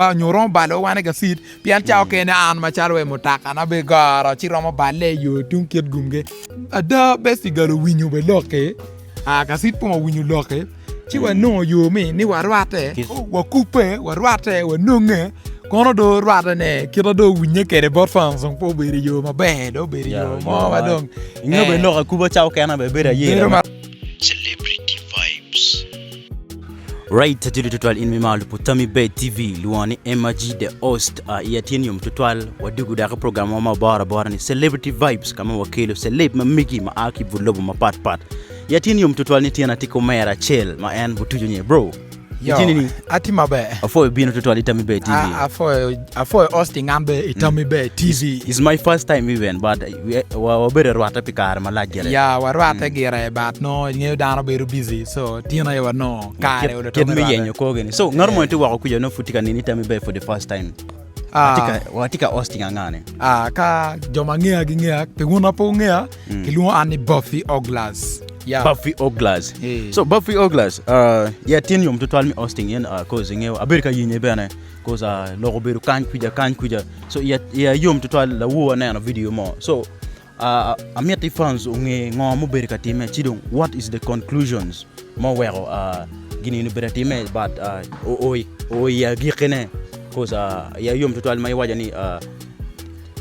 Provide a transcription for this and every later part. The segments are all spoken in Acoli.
Nyo romo balo wan i gacit pien ca okene an macalo we mutakana be goro ci romo balle i yo tung kit gumgi. Ada Bestigal owinyo be lokki, gacit pong owinyo lokki ci wanongo yo mi ni warwatte, wakubbe, warwatte, wanonge kono do rwatte ne kite do owinye kwede bot fans dong pe obedo i yo maber dong obedo i yo mo ma dong Inge be lok akuba ca okene be bedo ayela. Celebrity Vibes. Right atye tutwal in mimalo lupo Tammy Bay TV lwongo ni Emma G the host uh, iya tye ni yom tutwal wadugu dok i program mo ma oboro abora ni Celebrity Vibes ka ma wakelo celeb ma megi ma a ki but lobo mapat pat iya tye ni yom tutwal ni tyen atye ki omera acel ma en butuco nye bro Yo, Itye ni atye maber. Apwoyo bino tutwal i Tammy Bay TV. A- Apwoyo apwoyo Austin an be i Tammy Bay TV. It's my first time even but we- wa- wabedo rwatte pi kare malac gire. Ya warwatte gire but no ingeyo dano bedo busy so tin aye wanongo kare Kit, olo kit me me rwatte. yenyo korgi-ni. So ngat mo tye woko kuca nongo pud tye ka neni i Tammy Bay for the first time. Ah. Watye ka watye ka hosting anga ni? Ah, ka jo ma ngeya gingeya pi wun ma pe wungeya kilwongo an ni Buffy Oglas. Yeah. Buffy Oglas. Eh. So Buffy Oglas, uh, yeah, tin yom tutwal mi hosting in uh, cause ingeyo abedo ka yenye bene cause uh, lok obedo kany kuja kany kuja. So iya iya yom tutwal lawu aneno video mo. So uh, amiti fans onge ngo mubedo ka time ci dong what is the conclusions ma oweko uh, gini ni obedo atime but uh, o o i agikine cause uh, iya yom tutwal ma iwaco ni uh,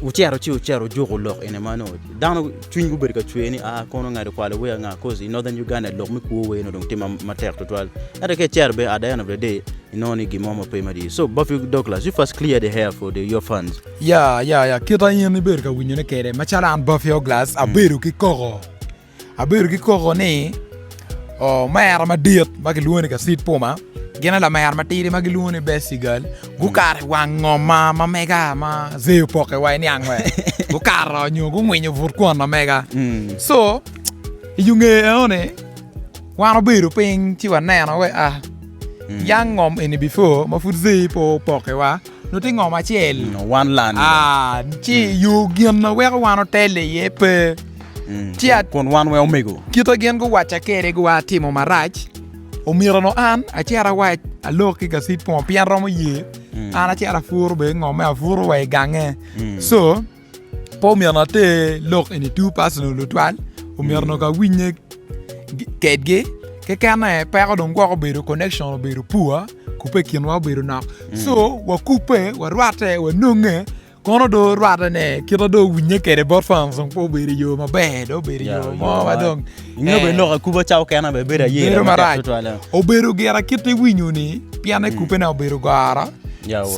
Wucito ci wucito wujuko lok eni ma nongo dano cwinygi obedo ka cwer ni aa kono ngat okwalo wer anga cause i Northern Uganda lok me kwo wer dong tye matek tutwal ento ka icito bene at the end of the day inongo ni gin mo ma pe madit so Buffy Douglas you first clear the hair for the your fans. Ya ya ya kita in ibedo ka winyone kede macalo an Buffy Oglas abedo ki koko. Abedo ki koko ni omera madit ma kilwongo ni Kacid Puma gin aye lamera matidi ma gilwongo ni Becigal gukato i wang ngom ma mega ma Zei opoke wa iniang we gukato nyo gungwinyo but kwon ma mega so i yo nge enoni wan obedo piny ci waneno we a yang ngom eni before ma pud Zei pe opokewa nongo tye ngom acel One land. Ah, ci yo gin ma weko wan otelle iye pe. Mm. Ci a- Kun wan weng omego. Kite gin guwacca kede guwa timo marac, omyero no an acit awac alok ki gacit pong pien romo ye an acit apuro bene ngomme apuro wa i gange. So pe omyero ater lok eni too personal tutwal, omyero onongo awinye kedgi kekene peko dong gwok obedo connection obedo poor kubbe i kinwa obedo nok so wakubbe warwatte wanonge kono do rwatte ne kite do owinye kwede bot fans dong pe obedo i yo maber dong obedo i yo mo ma dong Inge bene lok akuba ca okene bene bedo aye bedo marac obedo gira kit iwinyo ni pien ekubbene obedo goro.